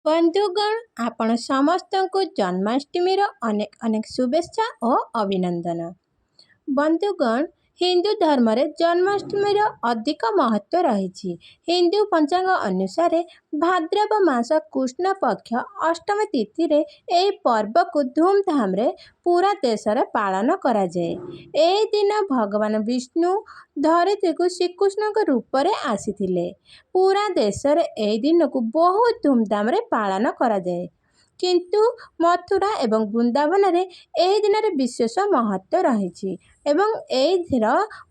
ବନ୍ଧୁଗଣ, ଆପଣ ସମସ୍ତଙ୍କୁ ଜନ୍ମାଷ୍ଟମୀର ଅନେକ ଅନେକ ଶୁଭେଚ୍ଛା ଓ ଅଭିନନ୍ଦନ। ବନ୍ଧୁଗଣ, ହିନ୍ଦୁ ଧର୍ମରେ ଜନ୍ମାଷ୍ଟମୀର ଅଧିକ ମହତ୍ତ୍ୱ ରହିଛି। ହିନ୍ଦୁ ପଞ୍ଚାଙ୍ଗ ଅନୁସାରେ ଭାଦ୍ରବ ମାସ କୃଷ୍ଣ ପକ୍ଷ ଅଷ୍ଟମୀ ତିଥିରେ ଏହି ପର୍ବକୁ ଧୁମଧାମରେ ପୁରା ଦେଶରେ ପାଳନ କରାଯାଏ। ଏହି ଦିନ ଭଗବାନ ବିଷ୍ଣୁ ଧରିତ୍ରୀକୁ ଶ୍ରୀକୃଷ୍ଣଙ୍କ ରୂପରେ ଆସିଥିଲେ। ପୁରା ଦେଶରେ ଏହି ଦିନକୁ ବହୁତ ଧୁମଧାମରେ ପାଳନ କରାଯାଏ, କିନ୍ତୁ ମଥୁରା ଏବଂ ବୃନ୍ଦାବନରେ ଏହି ଦିନରେ ବିଶେଷ ମହତ୍ତ୍ୱ ରହିଛି ଏବଂ ଏଇଥିର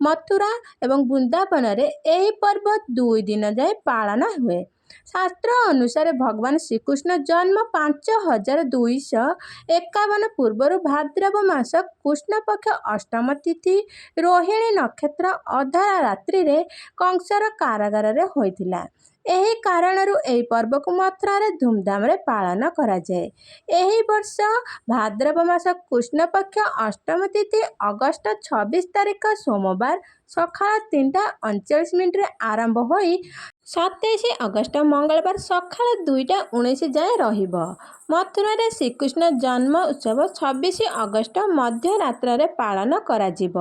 ମଥୁରା ଏବଂ ବୃନ୍ଦାବନରେ ଏହି ପର୍ବ 2 ଦିନ ଯାଏ ପାଳନ ହୁଏ। ଶାସ୍ତ୍ର ଅନୁସାରେ ଭଗବାନ ଶ୍ରୀକୃଷ୍ଣ ଜନ୍ମ 5251 ପୂର୍ବରୁ ଭାଦ୍ରବ ମାସ କୃଷ୍ଣପକ୍ଷ ଅଷ୍ଟମ ତିଥି, ରୋହିଣୀ ନକ୍ଷତ୍ର, ଅଧରା ରାତ୍ରିରେ କଂସର କାରାଗାରରେ ହୋଇଥିଲା। ଏହି କାରଣରୁ ଏହି ପର୍ବକୁ ମଥୁରାରେ ଧୁମଧାମରେ ପାଳନ କରାଯାଏ। ଏହି ବର୍ଷ ଭାଦ୍ରବ ମାସ କୃଷ୍ଣପକ୍ଷ ଅଷ୍ଟମ ତିଥି ଅଗଷ୍ଟ 26 ତାରିଖ ସୋମବାର ସକାଳ 3ଟା 39 ମିନିଟରେ ଆରମ୍ଭ ହୋଇ 27 ଅଗଷ୍ଟ ମଙ୍ଗଳବାର ସକାଳ 2ଟା 19 ଯାଏଁ ରହିବ। ମଥୁରାରେ ଶ୍ରୀକୃଷ୍ଣ ଜନ୍ମ ଉତ୍ସବ 26 ଅଗଷ୍ଟ ମଧ୍ୟରାତ୍ରରେ ପାଳନ କରାଯିବ।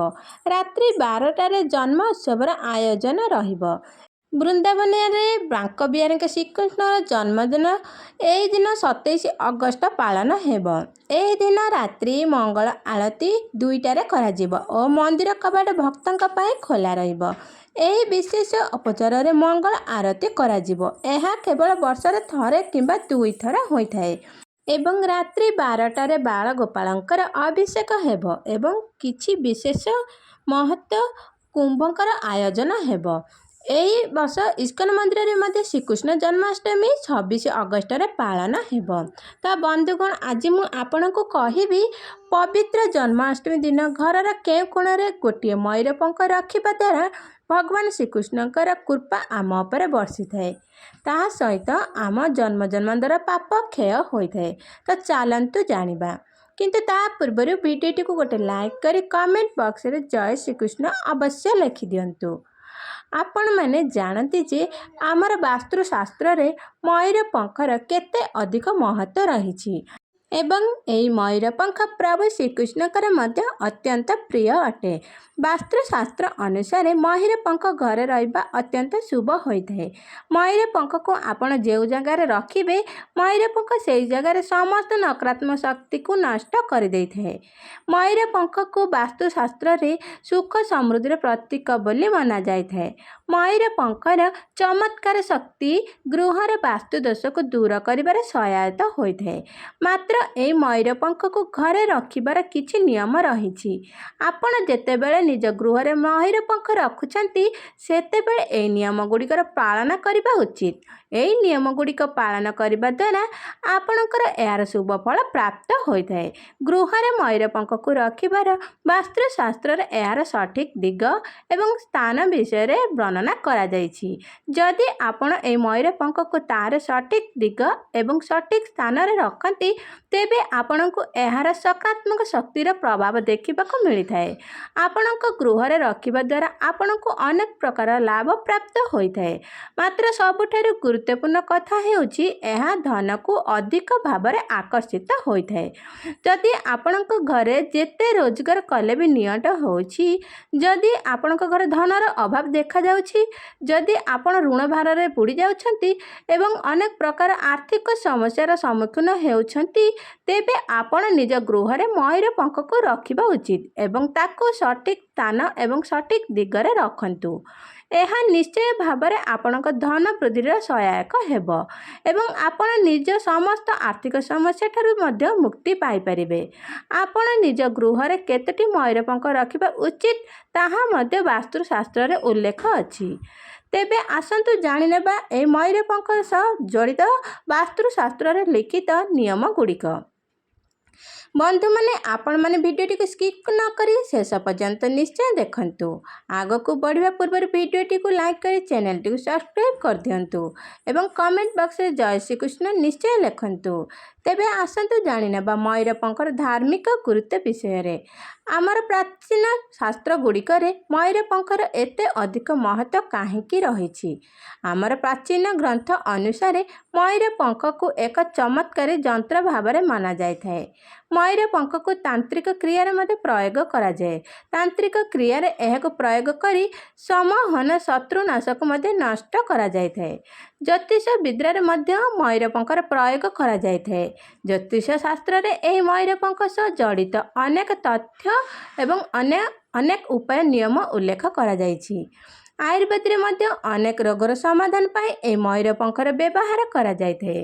ରାତ୍ରି 12ଟାରେ ଜନ୍ମ ଉତ୍ସବର ଆୟୋଜନ ରହିବ। ବୃନ୍ଦାବନରେ ବାଙ୍କବିହାରୀଙ୍କ ଶ୍ରୀକୃଷ୍ଣର ଜନ୍ମଦିନ ଏହି ଦିନ 27 ଅଗଷ୍ଟ ପାଳନ ହେବ। ଏହି ଦିନ ରାତ୍ରି ମଙ୍ଗଳ ଆଳତୀ 2ଟାରେ କରାଯିବ ଓ ମନ୍ଦିର କବାଟ ଭକ୍ତଙ୍କ ପାଇଁ ଖୋଲା ରହିବ। ଏହି ବିଶେଷ ଉପଚାରରେ ମଙ୍ଗଳ ଆରତୀ କରାଯିବ। ଏହା କେବଳ ବର୍ଷରେ ଥରେ କିମ୍ବା ଦୁଇଥର ହୋଇଥାଏ। ଏବଂ ରାତ୍ରି 12ଟାରେ ବାଳଗୋପାଳଙ୍କର ଅଭିଷେକ ହେବ ଏବଂ କିଛି ବିଶେଷ ମହତ୍ତ୍ୱ କୁମ୍ଭଙ୍କର ଆୟୋଜନ ହେବ। ଏହି ବର୍ଷ ଇସ୍କନ ମନ୍ଦିରରେ ମଧ୍ୟ ଶ୍ରୀକୃଷ୍ଣ ଜନ୍ମାଷ୍ଟମୀ 26 ଅଗଷ୍ଟରେ ପାଳନ ହେବ। ତ ବନ୍ଧୁଗଣ, ଆଜି ମୁଁ ଆପଣଙ୍କୁ କହିବି, ପବିତ୍ର ଜନ୍ମାଷ୍ଟମୀ ଦିନ ଘରର କେଉଁ କୋଣରେ ଗୋଟିଏ ମୟୂର ପଙ୍କ ରଖିବା ଦ୍ୱାରା ଭଗବାନ ଶ୍ରୀକୃଷ୍ଣଙ୍କର କୃପା ଆମ ଉପରେ ବର୍ଷିଥାଏ, ତାହା ସହିତ ଆମ ଜନ୍ମ ଜନ୍ମାନ୍ତର ପାପ କ୍ଷୟ ହୋଇଥାଏ। ତ ଚାଲନ୍ତୁ ଜାଣିବା, କିନ୍ତୁ ତା ପୂର୍ବରୁ ଭିଡ଼ିଓଟିକୁ ଗୋଟେ ଲାଇକ୍ କରି କମେଣ୍ଟ ବକ୍ସରେ ଜୟ ଶ୍ରୀକୃଷ୍ଣ ଅବଶ୍ୟ ଲେଖିଦିଅନ୍ତୁ। ଆପଣମାନେ ଜାଣନ୍ତି ଯେ ଆମର ବାସ୍ତୁଶାସ୍ତ୍ରରେ ମୟୂର ପଙ୍ଖର କେତେ ଅଧିକ ମହତ୍ତ୍ୱ ରହିଛି ଏବଂ ଏହି ମୟୂର ପଙ୍ଖ ପ୍ରଭୁ ଶ୍ରୀକୃଷ୍ଣଙ୍କର ମଧ୍ୟ ଅତ୍ୟନ୍ତ ପ୍ରିୟ ଅଟେ। ବାସ୍ତୁଶାସ୍ତ୍ର ଅନୁସାରେ ମୟୂର ପଙ୍ଖ ଘରେ ରହିବା ଅତ୍ୟନ୍ତ ଶୁଭ ହୋଇଥାଏ। ମୟୂର ପଙ୍ଖକୁ ଆପଣ ଯେଉଁ ଜାଗାରେ ରଖିବେ, ମୟୂର ପଙ୍ଖ ସେହି ଜାଗାରେ ସମସ୍ତ ନକାରାତ୍ମକ ଶକ୍ତିକୁ ନଷ୍ଟ କରିଦେଇଥାଏ। ମୟୂର ପଙ୍ଖକୁ ବାସ୍ତୁଶାସ୍ତ୍ରରେ ସୁଖ ସମୃଦ୍ଧିର ପ୍ରତୀକ ବୋଲି ମନାଯାଇଥାଏ। ମୟୂର ପଙ୍ଖର ଚମତ୍କାର ଶକ୍ତି ଗୃହର ବାସ୍ତୁ ଦୋଷକୁ ଦୂର କରିବାରେ ସହାୟତା ହୋଇଥାଏ। ମାତ୍ର ଏହି ମୟୂର ପଙ୍ଖକୁ ଘରେ ରଖିବାର କିଛି ନିୟମ ରହିଛି। ଆପଣ ଯେତେବେଳେ ନିଜ ଗୃହରେ ମୟୂର ପଙ୍ଖ ରଖୁଛନ୍ତି, ସେତେବେଳେ ଏହି ନିୟମ ଗୁଡ଼ିକର ପାଳନ କରିବା ଉଚିତ। ଏହି ନିୟମ ଗୁଡ଼ିକ ପାଳନ କରିବା ଦ୍ୱାରା ଆପଣଙ୍କର ଏହାର ଶୁଭ ଫଳ ପ୍ରାପ୍ତ ହୋଇଥାଏ। ଗୃହରେ ମୟୂର ପଙ୍ଖକୁ ରଖିବାର ବାସ୍ତୁଶାସ୍ତ୍ରରେ ଏହାର ସଠିକ୍ ଦିଗ ଏବଂ ସ୍ଥାନ ବିଷୟରେ ବର୍ଣ୍ଣନା କରାଯାଇଛି। ଯଦି ଆପଣ ଏହି ମୟୂର ପଙ୍ଖକୁ ତାହାର ସଠିକ୍ ଦିଗ ଏବଂ ସଠିକ୍ ସ୍ଥାନରେ ରଖନ୍ତି, ତେବେ ଆପଣଙ୍କୁ ଏହାର ସକାରାତ୍ମକ ଶକ୍ତିର ପ୍ରଭାବ ଦେଖିବାକୁ ମିଳିଥାଏ। ଆପଣଙ୍କ ଗୃହରେ ରଖିବା ଦ୍ୱାରା ଆପଣଙ୍କୁ ଅନେକ ପ୍ରକାର ଲାଭ ପ୍ରାପ୍ତ ହୋଇଥାଏ। ମାତ୍ର ସବୁଠାରୁ ଗୁରୁତ୍ୱପୂର୍ଣ୍ଣ କଥା ହେଉଛି, ଏହା ଧନକୁ ଅଧିକ ଭାବରେ ଆକର୍ଷିତ ହୋଇଥାଏ। ଯଦି ଆପଣଙ୍କ ଘରେ ଯେତେ ରୋଜଗାର କଲେ ବି ନିଅଣ୍ଟ ହେଉଛି, ଯଦି ଆପଣଙ୍କ ଘରେ ଧନର ଅଭାବ ଦେଖାଯାଉଛି, ଯଦି ଆପଣ ଋଣ ଭାରରେ ବୁଡ଼ି ଯାଉଛନ୍ତି ଏବଂ ଅନେକ ପ୍ରକାର ଆର୍ଥିକ ସମସ୍ୟାର ସମ୍ମୁଖୀନ ହେଉଛନ୍ତି, ତେବେ ଆପଣ ନିଜ ଗୃହରେ ମୟୂର ପଙ୍ଖକୁ ରଖିବା ଉଚିତ ଏବଂ ତାକୁ ସଠିକ୍ ସ୍ଥାନ ଏବଂ ସଠିକ୍ ଦିଗରେ ରଖନ୍ତୁ। ଏହା ନିଶ୍ଚୟ ଭାବରେ ଆପଣଙ୍କ ଧନ ବୃଦ୍ଧିର ସହାୟକ ହେବ ଏବଂ ଆପଣ ନିଜ ସମସ୍ତ ଆର୍ଥିକ ସମସ୍ୟା ଠାରୁ ମଧ୍ୟ ମୁକ୍ତି ପାଇପାରିବେ। ଆପଣ ନିଜ ଗୃହରେ କେତୋଟି ମୟୂର ପଙ୍ଖ ରଖିବା ଉଚିତ, ତାହା ମଧ୍ୟ ବାସ୍ତୁଶାସ୍ତ୍ରରେ ଉଲ୍ଲେଖ ଅଛି। ତେବେ ଆସନ୍ତୁ ଜାଣିନେବା ଏହି ମୟୂର ପଙ୍ଖ ସହ ଜଡ଼ିତ ବାସ୍ତୁଶାସ୍ତ୍ରରେ ଲିଖିତ ନିୟମ ଗୁଡ଼ିକ। ବନ୍ଧୁମାନେ, ଆପଣମାନେ ଭିଡ଼ିଓଟିକୁ ସ୍କିପ୍ ନ କରି ଶେଷ ପର୍ଯ୍ୟନ୍ତ ନିଶ୍ଚୟ ଦେଖନ୍ତୁ। ଆଗକୁ ବଢ଼ିବା ପୂର୍ବରୁ ଭିଡ଼ିଓଟିକୁ ଲାଇକ୍ କରି ଚ୍ୟାନେଲଟିକୁ ସବସ୍କ୍ରାଇବ୍ କରିଦିଅନ୍ତୁ ଏବଂ କମେଣ୍ଟ ବକ୍ସରେ ଜୟ ଶ୍ରୀକୃଷ୍ଣ ନିଶ୍ଚୟ ଲେଖନ୍ତୁ। ତେବେ ଆସନ୍ତୁ ଜାଣିନେବା ମୟୂର ପଙ୍ଖର ଧାର୍ମିକ ଗୁରୁତ୍ୱ ବିଷୟରେ। ଆମର ପ୍ରାଚୀନ ଶାସ୍ତ୍ର ଗୁଡ଼ିକରେ ମୟୂର ପଙ୍ଖର ଏତେ ଅଧିକ ମହତ୍ତ୍ୱ କାହିଁକି ରହିଛି? ଆମର ପ୍ରାଚୀନ ଗ୍ରନ୍ଥ ଅନୁସାରେ ମୟୂର ପଙ୍ଖକୁ ଏକ ଚମତ୍କାରୀ ଯନ୍ତ୍ର ଭାବରେ ମନାଯାଇଥାଏ। ମୟୂର ପଙ୍ଖକୁ ତାନ୍ତ୍ରିକ କ୍ରିୟାରେ ମଧ୍ୟ ପ୍ରୟୋଗ କରାଯାଏ। ତାନ୍ତ୍ରିକ କ୍ରିୟାରେ ଏହାକୁ ପ୍ରୟୋଗ କରି ସମୋହନ ଶତ୍ରୁନାଶକୁ ମଧ୍ୟ ନଷ୍ଟ କରାଯାଇଥାଏ। ଜ୍ୟୋତିଷ ବିଦ୍ୟାରେ ମଧ୍ୟ ମୟୂର ପଙ୍ଖର ପ୍ରୟୋଗ କରାଯାଇଥାଏ। ଜ୍ୟୋତିଷ ଶାସ୍ତ୍ରରେ ଏହି ମୟୂର ପଙ୍ଖ ସହ ଜଡ଼ିତ ଅନେକ ତଥ୍ୟ ଏବଂ ଅନେକ ଉପାୟ ନିୟମ ଉଲ୍ଲେଖ କରାଯାଇଛି। ଆୟୁର୍ବେଦରେ ମଧ୍ୟ ଅନେକ ରୋଗର ସମାଧାନ ପାଇଁ ଏହି ମୟୂର ପଙ୍ଖର ବ୍ୟବହାର କରାଯାଇଥାଏ।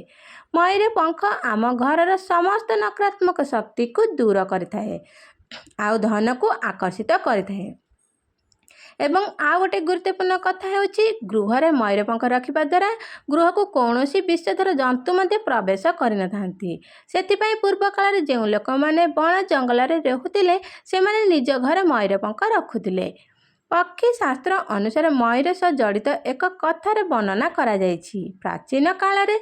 ମୟୂର ପଙ୍ଖ ଆମ ଘରର ସମସ୍ତ ନକାରାତ୍ମକ ଶକ୍ତିକୁ ଦୂର କରିଥାଏ ଆଉ ଧନକୁ ଆକର୍ଷିତ କରିଥାଏ। ଏବଂ ଆଉ ଗୋଟେ ଗୁରୁତ୍ୱପୂର୍ଣ୍ଣ କଥା ହେଉଛି, ଗୃହରେ ମୟୂର ପଙ୍ଖ ରଖିବା ଦ୍ୱାରା ଗୃହକୁ କୌଣସି ବିଷଧର ଜନ୍ତୁ ମଧ୍ୟ ପ୍ରବେଶ କରିନଥାନ୍ତି। ସେଥିପାଇଁ ପୂର୍ବ କାଳରେ ଯେଉଁ ଲୋକମାନେ ବଣ ଜଙ୍ଗଲରେ ରହୁଥିଲେ, ସେମାନେ ନିଜ ଘରେ ମୟୂର ପଙ୍ଖ ରଖୁଥିଲେ। ପକ୍ଷୀ ଶାସ୍ତ୍ର ଅନୁସାରେ ମୟୂର ସହ ଜଡ଼ିତ ଏକ କଥାର ବର୍ଣ୍ଣନା କରାଯାଇଛି। ପ୍ରାଚୀନ କାଳରେ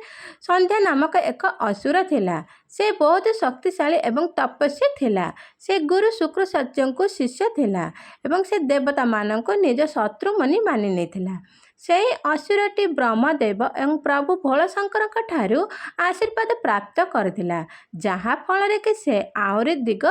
ସନ୍ଧ୍ୟା ନାମକ ଏକ ଅସୁର ଥିଲା। ସେ ବହୁତ ଶକ୍ତିଶାଳୀ ଏବଂ ତପସ୍ୱୀ ଥିଲା। ସେ ଗୁରୁ ଶୁକ୍ରାଚାର୍ଯ୍ୟଙ୍କୁ ଶିଷ୍ୟ ଥିଲା ଏବଂ ସେ ଦେବତାମାନଙ୍କୁ ନିଜ ଶତ୍ରୁ ବୋଲି ମାନି ନେଇଥିଲା। ସେହି ଅସୁରଟି ବ୍ରହ୍ମଦେବ ଏବଂ ପ୍ରଭୁ ଭୋଳଶଙ୍କରଙ୍କ ଠାରୁ ଆଶୀର୍ବାଦ ପ୍ରାପ୍ତ କରିଥିଲା, ଯାହାଫଳରେ କି ସେ ଆହୁରି ଦିଗ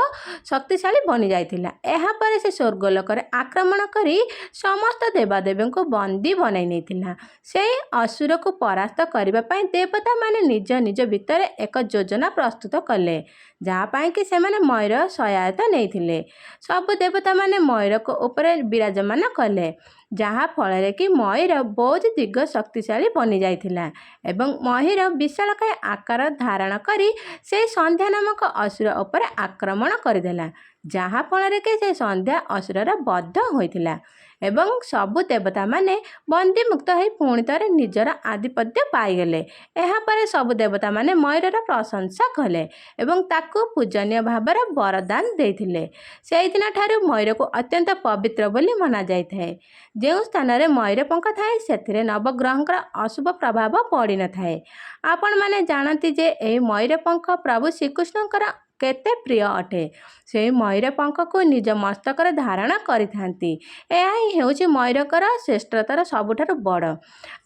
ଶକ୍ତିଶାଳୀ ବନିଯାଇଥିଲା। ଏହାପରେ ସେ ସ୍ୱର୍ଗଲୋକରେ ଆକ୍ରମଣ କରି ସମସ୍ତ ଦେବାଦେବୀଙ୍କୁ ବନ୍ଦୀ ବନାଇ ନେଇଥିଲା। ସେହି ଅସୁରକୁ ପରାସ୍ତ କରିବା ପାଇଁ ଦେବତାମାନେ ନିଜ ନିଜ ଭିତରେ ଏକ ଯୋଜନା ପ୍ରସ୍ତୁତ କଲେ, ଯାହା ପାଇଁକି ସେମାନେ ମୟୂର ସହାୟତା ନେଇଥିଲେ। ସବୁ ଦେବତାମାନେ ମୟୂରଙ୍କ ଉପରେ ବିରାଜମାନ କଲେ, ଯାହାଫଳରେ କି ମୟୂର ବହୁତ ଦିଗ ଶକ୍ତିଶାଳୀ ବନିଯାଇଥିଲା ଏବଂ ମୟୂର ବିଶାଳକାୟ ଆକାର ଧାରଣ କରି ସେହି ସନ୍ଧ୍ୟା ନାମକ ଅସୁର ଉପରେ ଆକ୍ରମଣ କରିଦେଲା, ଯାହାଫଳରେ କି ସେ ସନ୍ଧ୍ୟା ଅସୁରର ବଧ ହୋଇଥିଲା ଏବଂ ସବୁ ଦେବତାମାନେ ବନ୍ଦୀମୁକ୍ତ ହୋଇ ପୁଣି ଥରେ ନିଜର ଆଧିପତ୍ୟ ପାଇଗଲେ। ଏହାପରେ ସବୁ ଦେବତାମାନେ ମୟୂରର ପ୍ରଶଂସା କଲେ ଏବଂ ତାକୁ ପୂଜନୀୟ ଭାବରେ ବରଦାନ ଦେଇଥିଲେ। ସେଇଦିନଠାରୁ ମୟୂରକୁ ଅତ୍ୟନ୍ତ ପବିତ୍ର ବୋଲି ମନାଯାଇଥାଏ। ଯେଉଁ ସ୍ଥାନରେ ମୟୂର ପଙ୍ଖ ଥାଏ, ସେଥିରେ ନବଗ୍ରହଙ୍କର ଅଶୁଭ ପ୍ରଭାବ ପଡ଼ିନଥାଏ। ଆପଣମାନେ ଜାଣନ୍ତି ଯେ ଏହି ମୟୂର ପଙ୍ଖ ପ୍ରଭୁ ଶ୍ରୀକୃଷ୍ଣଙ୍କର କେତେ ପ୍ରିୟ ଅଟେ। ସେହି ମୟୂର ପଙ୍ଖକୁ ନିଜ ମସ୍ତକରେ ଧାରଣ କରିଥାନ୍ତି। ଏହା ହିଁ ହେଉଛି ମୟୂରଙ୍କର ଶ୍ରେଷ୍ଠତାର ସବୁଠାରୁ ବଡ଼।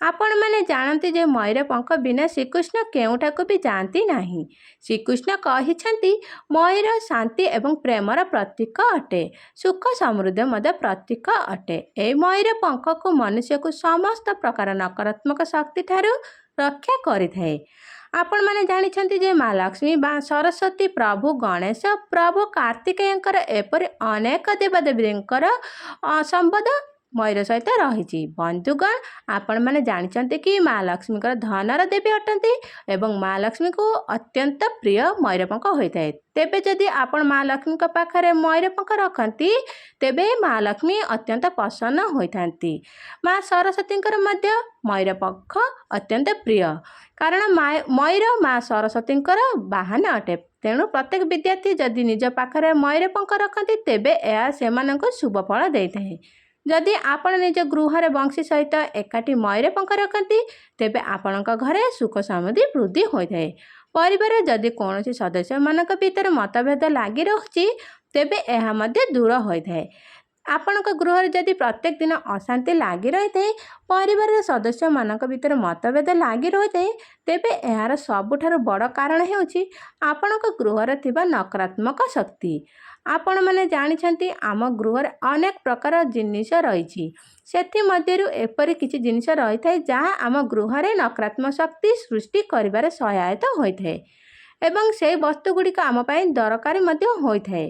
ଆପଣମାନେ ଜାଣନ୍ତି ଯେ ମୟୂର ପଙ୍ଖ ବିନା ଶ୍ରୀକୃଷ୍ଣ କେଉଁଠାକୁ ବି ଯାଆନ୍ତି ନାହିଁ। ଶ୍ରୀକୃଷ୍ଣ କହିଛନ୍ତି, ମୟୂର ଶାନ୍ତି ଏବଂ ପ୍ରେମର ପ୍ରତୀକ ଅଟେ, ସୁଖ ସମୃଦ୍ଧି ମଧ୍ୟ ପ୍ରତୀକ ଅଟେ। ଏହି ମୟୂର ପଙ୍ଖକୁ ମନୁଷ୍ୟକୁ ସମସ୍ତ ପ୍ରକାର ନକାରାତ୍ମକ ଶକ୍ତି ଠାରୁ ରକ୍ଷା କରିଥାଏ। ଆପଣମାନେ ଜାଣିଛନ୍ତି ଯେ ମା ଲକ୍ଷ୍ମୀ ବା ସରସ୍ୱତୀ, ପ୍ରଭୁ ଗଣେଶ, ପ୍ରଭୁ କାର୍ତ୍ତିକେୟଙ୍କର ଏପରି ଅନେକ ଦେବାଦେବୀଙ୍କର ସମ୍ବନ୍ଧ ମୟୂର ସହିତ ରହିଛି। ବନ୍ଧୁଗଣ, ଆପଣମାନେ ଜାଣିଛନ୍ତି କି ମା ଲକ୍ଷ୍ମୀଙ୍କର ଧନର ଦେବୀ ଅଟନ୍ତି ଏବଂ ମା ଲକ୍ଷ୍ମୀଙ୍କୁ ଅତ୍ୟନ୍ତ ପ୍ରିୟ ମୟୂର ପଙ୍ଖ ହୋଇଥାଏ। ତେବେ ଯଦି ଆପଣ ମା ଲକ୍ଷ୍ମୀଙ୍କ ପାଖରେ ମୟୂର ପଙ୍ଖ ରଖନ୍ତି, ତେବେ ମା ଲକ୍ଷ୍ମୀ ଅତ୍ୟନ୍ତ ପ୍ରସନ୍ନ ହୋଇଥାନ୍ତି। ମା ସରସ୍ୱତୀଙ୍କର ମଧ୍ୟ ମୟୂର ପଙ୍ଖ ଅତ୍ୟନ୍ତ ପ୍ରିୟ, କାରଣ ମୟୂର ମା ସରସ୍ୱତୀଙ୍କର ବାହନ ଅଟେ। ତେଣୁ ପ୍ରତ୍ୟେକ ବିଦ୍ୟାର୍ଥୀ ଯଦି ନିଜ ପାଖରେ ମୟୂର ପଙ୍ଖ ରଖନ୍ତି, ତେବେ ଏହା ସେମାନଙ୍କୁ ଶୁଭ ଫଳ ଦେଇଥାଏ। ଯଦି ଆପଣ ନିଜ ଗୃହରେ ବଂଶୀ ସହିତ ଏକାଠି ମୟୂର ପଙ୍ଖ ରଖନ୍ତି, ତେବେ ଆପଣଙ୍କ ଘରେ ସୁଖ ସମୃଦ୍ଧି ବୃଦ୍ଧି ହୋଇଥାଏ। ପରିବାରରେ ଯଦି କୌଣସି ସଦସ୍ୟମାନଙ୍କ ଭିତରେ ମତଭେଦ ଲାଗି ରହୁଛି, ତେବେ ଏହା ମଧ୍ୟ ଦୂର ହୋଇଥାଏ। ଆପଣଙ୍କ ଗୃହରେ ଯଦି ପ୍ରତ୍ୟେକ ଦିନ ଅଶାନ୍ତି ଲାଗି ରହିଥାଏ, ପରିବାରର ସଦସ୍ୟମାନଙ୍କ ଭିତରେ ମତଭେଦ ଲାଗି ରହିଥାଏ, ତେବେ ଏହାର ସବୁଠାରୁ ବଡ଼ କାରଣ ହେଉଛି ଆପଣଙ୍କ ଗୃହରେ ଥିବା ନକାରାତ୍ମକ ଶକ୍ତି। ଆପଣମାନେ ଜାଣିଛନ୍ତି, ଆମ ଗୃହରେ ଅନେକ ପ୍ରକାର ଜିନିଷ ରହିଛି। ସେଥିମଧ୍ୟରୁ ଏପରି କିଛି ଜିନିଷ ରହିଥାଏ, ଯାହା ଆମ ଗୃହରେ ନକାରାତ୍ମକ ଶକ୍ତି ସୃଷ୍ଟି କରିବାରେ ସହାୟତା ହୋଇଥାଏ ଏବଂ ସେହି ବସ୍ତୁ ଗୁଡ଼ିକ ଆମ ପାଇଁ ଦରକାରୀ ମଧ୍ୟ ହୋଇଥାଏ।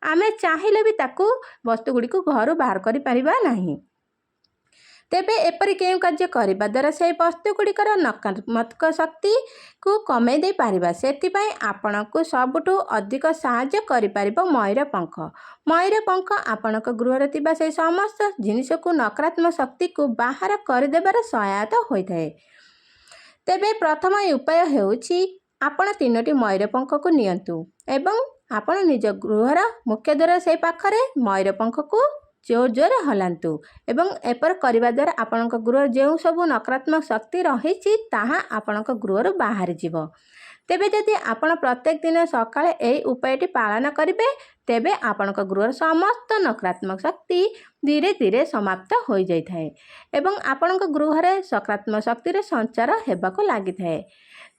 ଆମେ ଚାହିଁଲେ ବି ତାକୁ ବସ୍ତୁ ଗୁଡ଼ିକୁ ଘରୁ ବାହାର କରିପାରିବା ନାହିଁ। ତେବେ ଏପରି କେଉଁ କାର୍ଯ୍ୟ କରିବା ଦ୍ୱାରା ସେହି ବସ୍ତୁ ଗୁଡ଼ିକର ନକାରାତ୍ମକ ଶକ୍ତିକୁ କମେଇ ଦେଇପାରିବା, ସେଥିପାଇଁ ଆପଣଙ୍କୁ ସବୁଠୁ ଅଧିକ ସାହାଯ୍ୟ କରିପାରିବ ମୟୂର ପଙ୍ଖ। ମୟୂର ପଙ୍ଖ ଆପଣଙ୍କ ଗୃହରେ ଥିବା ସେହି ସମସ୍ତ ଜିନିଷକୁ, ନକାରାତ୍ମକ ଶକ୍ତିକୁ ବାହାର କରିଦେବାରେ ସହାୟତା ହୋଇଥାଏ। ତେବେ ପ୍ରଥମ ଉପାୟ ହେଉଛି, ଆପଣ 3ଟି ମୟୂର ପଙ୍ଖକୁ ନିଅନ୍ତୁ ଏବଂ ଆପଣ ନିଜ ଗୃହର ମୁଖ୍ୟ ଦ୍ୱାର ସେଇ ପାଖରେ ମୟୂର ପଙ୍ଖକୁ ଜୋର ଜୋରରେ ହଲାନ୍ତୁ ଏବଂ ଏପରି କରିବା ଦ୍ୱାରା ଆପଣଙ୍କ ଗୃହରେ ଯେଉଁ ସବୁ ନକାରାତ୍ମକ ଶକ୍ତି ରହିଛି, ତାହା ଆପଣଙ୍କ ଗୃହରୁ ବାହାରିଯିବ। ତେବେ ଯଦି ଆପଣ ପ୍ରତ୍ୟେକ ଦିନ ସକାଳେ ଏହି ଉପାୟଟି ପାଳନ କରିବେ, ତେବେ ଆପଣଙ୍କ ଗୃହର ସମସ୍ତ ନକାରାତ୍ମକ ଶକ୍ତି ଧୀରେ ଧୀରେ ସମାପ୍ତ ହୋଇଯାଇଥାଏ ଏବଂ ଆପଣଙ୍କ ଗୃହରେ ସକାରାତ୍ମକ ଶକ୍ତିର ସଞ୍ଚାର ହେବାକୁ ଲାଗିଥାଏ।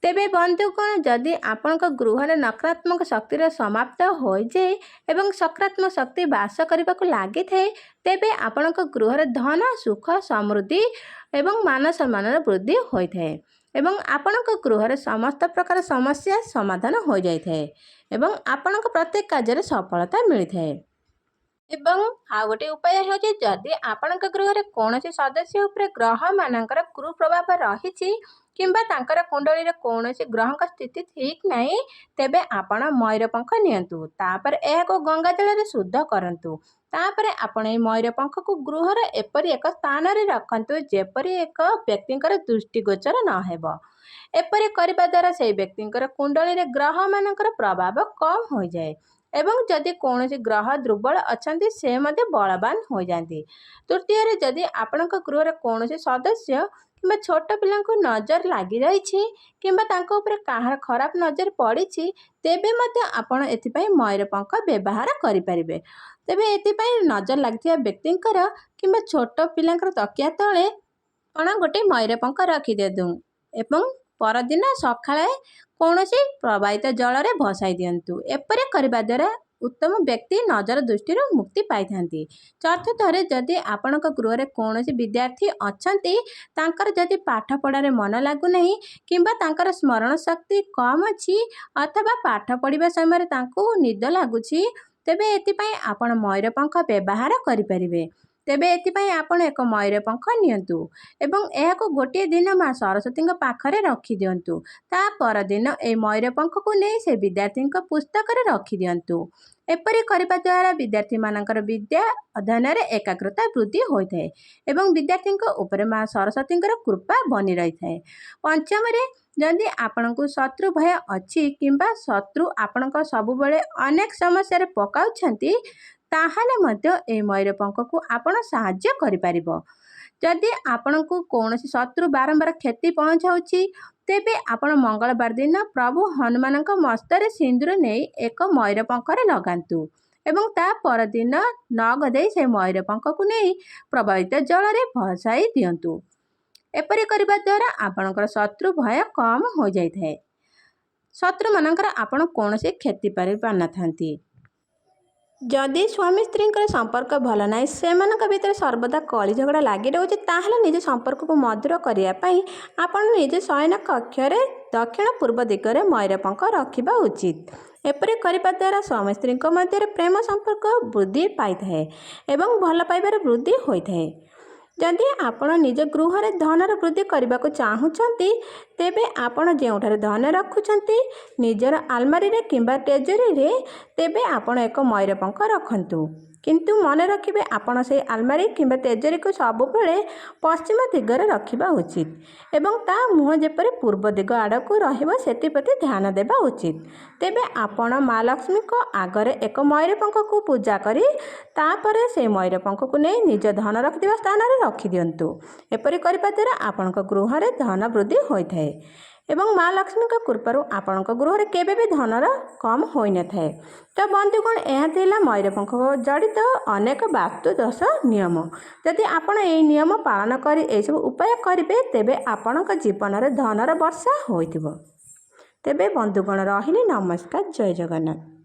ତେବେ ବନ୍ଧୁଗଣ, ଯଦି ଆପଣଙ୍କ ଗୃହରେ ନକାରାତ୍ମକ ଶକ୍ତିର ସମାପ୍ତ ହୋଇଯାଏ ଏବଂ ସକାରାତ୍ମକ ଶକ୍ତି ବାସ କରିବାକୁ ଲାଗିଥାଏ, ତେବେ ଆପଣଙ୍କ ଗୃହରେ ଧନ, ସୁଖ, ସମୃଦ୍ଧି ଏବଂ ମାନ ସମ୍ମାନର ବୃଦ୍ଧି ହୋଇଥାଏ ଏବଂ ଆପଣଙ୍କ ଗୃହରେ ସମସ୍ତ ପ୍ରକାର ସମସ୍ୟା ସମାଧାନ ହୋଇଯାଇଥାଏ ଏବଂ ଆପଣଙ୍କ ପ୍ରତ୍ୟେକ କାର୍ଯ୍ୟରେ ସଫଳତା ମିଳିଥାଏ। ଏବଂ ଆଉ ଗୋଟିଏ ଉପାୟ ହେଉଛି, ଯଦି ଆପଣଙ୍କ ଗୃହରେ କୌଣସି ସଦସ୍ୟ ଉପରେ ଗ୍ରହମାନଙ୍କର କୁପ୍ରଭାବ ରହିଛି କିମ୍ବା ତାଙ୍କର କୁଣ୍ଡଳୀରେ କୌଣସି ଗ୍ରହଙ୍କ ସ୍ଥିତି ଠିକ୍ ନାହିଁ, ତେବେ ଆପଣ ମୟୂର ପଙ୍ଖ ନିଅନ୍ତୁ। ତାପରେ ଏହାକୁ ଗଙ୍ଗା ଜଳରେ ଶୁଦ୍ଧ କରନ୍ତୁ। ତାପରେ ଆପଣ ଏହି ମୟୂର ପଙ୍ଖକୁ ଗୃହର ଏପରି ଏକ ସ୍ଥାନରେ ରଖନ୍ତୁ, ଯେପରି ଏକ ବ୍ୟକ୍ତିଙ୍କର ଦୃଷ୍ଟିଗୋଚର ନ ହେବ। ଏପରି କରିବା ଦ୍ୱାରା ସେହି ବ୍ୟକ୍ତିଙ୍କର କୁଣ୍ଡଳୀରେ ଗ୍ରହମାନଙ୍କର ପ୍ରଭାବ କମ୍ ହୋଇଯାଏ ଏବଂ ଯଦି କୌଣସି ଗ୍ରହ ଦୁର୍ବଳ ଅଛନ୍ତି, ସେ ମଧ୍ୟ ବଳବାନ ହୋଇଯାଆନ୍ତି। ତୃତୀୟରେ, ଯଦି ଆପଣଙ୍କ ଗୃହରେ କୌଣସି ସଦସ୍ୟ କିମ୍ବା ଛୋଟ ପିଲାଙ୍କୁ ନଜର ଲାଗି ରହିଛି କିମ୍ବା ତାଙ୍କ ଉପରେ କାହାର ଖରାପ ନଜର ପଡ଼ିଛି, ତେବେ ମଧ୍ୟ ଆପଣ ଏଥିପାଇଁ ମୟୂର ପଙ୍ଖ ବ୍ୟବହାର କରିପାରିବେ। ତେବେ ଏଥିପାଇଁ ନଜର ଲାଗିଥିବା ବ୍ୟକ୍ତିଙ୍କର କିମ୍ବା ଛୋଟ ପିଲାଙ୍କର ତକିଆ ତଳେ ଆପଣ ଗୋଟେ ମୟୂର ପଙ୍ଖ ରଖିଦିଅନ୍ତୁ ଏବଂ ପରଦିନ ସକାଳେ କୌଣସି ପ୍ରବାହିତ ଜଳରେ ଭସାଇ ଦିଅନ୍ତୁ। ଏପରି କରିବା ଦ୍ୱାରା ଉତ୍ତମ ବ୍ୟକ୍ତି ନଜର ଦୃଷ୍ଟିରୁ ମୁକ୍ତି ପାଇଥାନ୍ତି। ଚତୁର୍ଥରେ, ଯଦି ଆପଣଙ୍କ ଗୃହରେ କୌଣସି ବିଦ୍ୟାର୍ଥୀ ଅଛନ୍ତି, ତାଙ୍କର ଯଦି ପାଠପଢ଼ାରେ ମନ ଲାଗୁନାହିଁ କିମ୍ବା ତାଙ୍କର ସ୍ମରଣ ଶକ୍ତି କମ୍ ଅଛି ଅଥବା ପାଠ ପଢ଼ିବା ସମୟରେ ତାଙ୍କୁ ନିଦ ଲାଗୁଛି, ତେବେ ଏଥିପାଇଁ ଆପଣ ମୟୂର ପଙ୍ଖ ବ୍ୟବହାର କରିପାରିବେ। ତେବେ ଏଥିପାଇଁ ଆପଣ ଏକ ମୟୂର ପଙ୍ଖ ନିଅନ୍ତୁ ଏବଂ ଏହାକୁ ଗୋଟିଏ ଦିନ ମା ସରସ୍ୱତୀଙ୍କ ପାଖରେ ରଖିଦିଅନ୍ତୁ। ତା ପରଦିନ ଏହି ମୟୂର ପଙ୍ଖକୁ ନେଇ ସେ ବିଦ୍ୟାର୍ଥୀଙ୍କ ପୁସ୍ତକରେ ରଖିଦିଅନ୍ତୁ। ଏପରି କରିବା ଦ୍ୱାରା ବିଦ୍ୟାର୍ଥୀମାନଙ୍କର ବିଦ୍ୟା ଅଧ୍ୟୟନରେ ଏକାଗ୍ରତା ବୃଦ୍ଧି ହୋଇଥାଏ ଏବଂ ବିଦ୍ୟାର୍ଥୀଙ୍କ ଉପରେ ମା ସରସ୍ୱତୀଙ୍କର କୃପା ବନି ରହିଥାଏ। ପଞ୍ଚମରେ, ଯଦି ଆପଣଙ୍କୁ ଶତ୍ରୁ ଭୟ ଅଛି କିମ୍ବା ଶତ୍ରୁ ଆପଣଙ୍କ ସବୁବେଳେ ଅନେକ ସମସ୍ୟାରେ ପକାଉଛନ୍ତି, ତାହେଲେ ମଧ୍ୟ ଏହି ମୟୂର ପଙ୍ଖକୁ ଆପଣ ସାହାଯ୍ୟ କରିପାରିବ। ଯଦି ଆପଣଙ୍କୁ କୌଣସି ଶତ୍ରୁ ବାରମ୍ବାର କ୍ଷତି ପହଞ୍ଚାଉଛି, ତେବେ ଆପଣ ମଙ୍ଗଳବାର ଦିନ ପ୍ରଭୁ ହନୁମାନଙ୍କ ମସ୍ତକରେ ସିନ୍ଦୁର ନେଇ ଏକ ମୟୂର ପଙ୍ଖରେ ଲଗାନ୍ତୁ ଏବଂ ତା ପରଦିନ ନ ଗଦେଇ ସେ ମୟୂର ପଙ୍ଖକୁ ନେଇ ପ୍ରବାହିତ ଜଳରେ ଭସାଇ ଦିଅନ୍ତୁ। ଏପରି କରିବା ଦ୍ୱାରା ଆପଣଙ୍କର ଶତ୍ରୁ ଭୟ କମ୍ ହୋଇଯାଇଥାଏ। ଶତ୍ରୁମାନଙ୍କର ଆପଣ କୌଣସି କ୍ଷତି କରିପାରିନଥାନ୍ତି। ଯଦି ସ୍ୱାମୀ ସ୍ତ୍ରୀଙ୍କର ସମ୍ପର୍କ ଭଲ ନାହିଁ, ସେମାନଙ୍କ ଭିତରେ ସର୍ବଦା କଳି ଝଗଡ଼ା ଲାଗି ରହୁଛି, ତାହେଲେ ନିଜ ସମ୍ପର୍କକୁ ମଧୁର କରିବା ପାଇଁ ଆପଣ ନିଜ ଶୟନ କକ୍ଷରେ ଦକ୍ଷିଣ ପୂର୍ବ ଦିଗରେ ମୟୂର ପଙ୍ଖ ରଖିବା ଉଚିତ। ଏପରି କରିବା ଦ୍ୱାରା ସ୍ୱାମୀ ସ୍ତ୍ରୀଙ୍କ ମଧ୍ୟରେ ପ୍ରେମ ସମ୍ପର୍କ ବୃଦ୍ଧି ପାଇଥାଏ ଏବଂ ଭଲ ପାଇବାର ବୃଦ୍ଧି ହୋଇଥାଏ। ଯଦି ଆପଣ ନିଜ ଗୃହରେ ଧନର ବୃଦ୍ଧି କରିବାକୁ ଚାହୁଁଛନ୍ତି, ତେବେ ଆପଣ ଯେଉଁଠାରେ ଧନ ରଖୁଛନ୍ତି, ନିଜର ଆଲମାରିରେ କିମ୍ବା ଟ୍ରେଜେରୀରେ, ତେବେ ଆପଣ ଏକ ମୟୂର ପଙ୍ଖ ରଖନ୍ତୁ। କିନ୍ତୁ ମନେ ରଖିବେ, ଆପଣ ସେହି ଆଲମାରି କିମ୍ବା ତେଜୋରିକୁ ସବୁବେଳେ ପଶ୍ଚିମ ଦିଗରେ ରଖିବା ଉଚିତ ଏବଂ ତା ମୁହଁ ଯେପରି ପୂର୍ବ ଦିଗ ଆଡ଼କୁ ରହିବ, ସେଥିପ୍ରତି ଧ୍ୟାନ ଦେବା ଉଚିତ। ତେବେ ଆପଣ ମା ଲକ୍ଷ୍ମୀଙ୍କ ଆଗରେ ଏକ ମୟୂର ପଙ୍ଖକୁ ପୂଜା କରି ତାପରେ ସେହି ମୟୂର ପଙ୍ଖକୁ ନେଇ ନିଜ ଧନ ରଖିଥିବା ସ୍ଥାନରେ ରଖିଦିଅନ୍ତୁ। ଏପରି କରିବା ଦ୍ୱାରା ଆପଣଙ୍କ ଗୃହରେ ଧନ ବୃଦ୍ଧି ହୋଇଥାଏ ଏବଂ ମା ଲକ୍ଷ୍ମୀଙ୍କ କୃପାରୁ ଆପଣଙ୍କ ଗୃହରେ କେବେ ବି ଧନର କମ୍ ହୋଇନଥାଏ। ତ ବନ୍ଧୁଗଣ, ଏହା ଥିଲା ମୟୂର ପଙ୍ଖ ଜଡ଼ିତ ଅନେକ ବାସ୍ତୁ ଦୋଷ ନିୟମ। ଯଦି ଆପଣ ଏହି ନିୟମ ପାଳନ କରି ଏହିସବୁ ଉପାୟ କରିବେ, ତେବେ ଆପଣଙ୍କ ଜୀବନରେ ଧନର ବର୍ଷା ହୋଇଥିବ। ତେବେ ବନ୍ଧୁଗଣ, ରହିଲି, ନମସ୍କାର, ଜୟ ଜଗନ୍ନାଥ।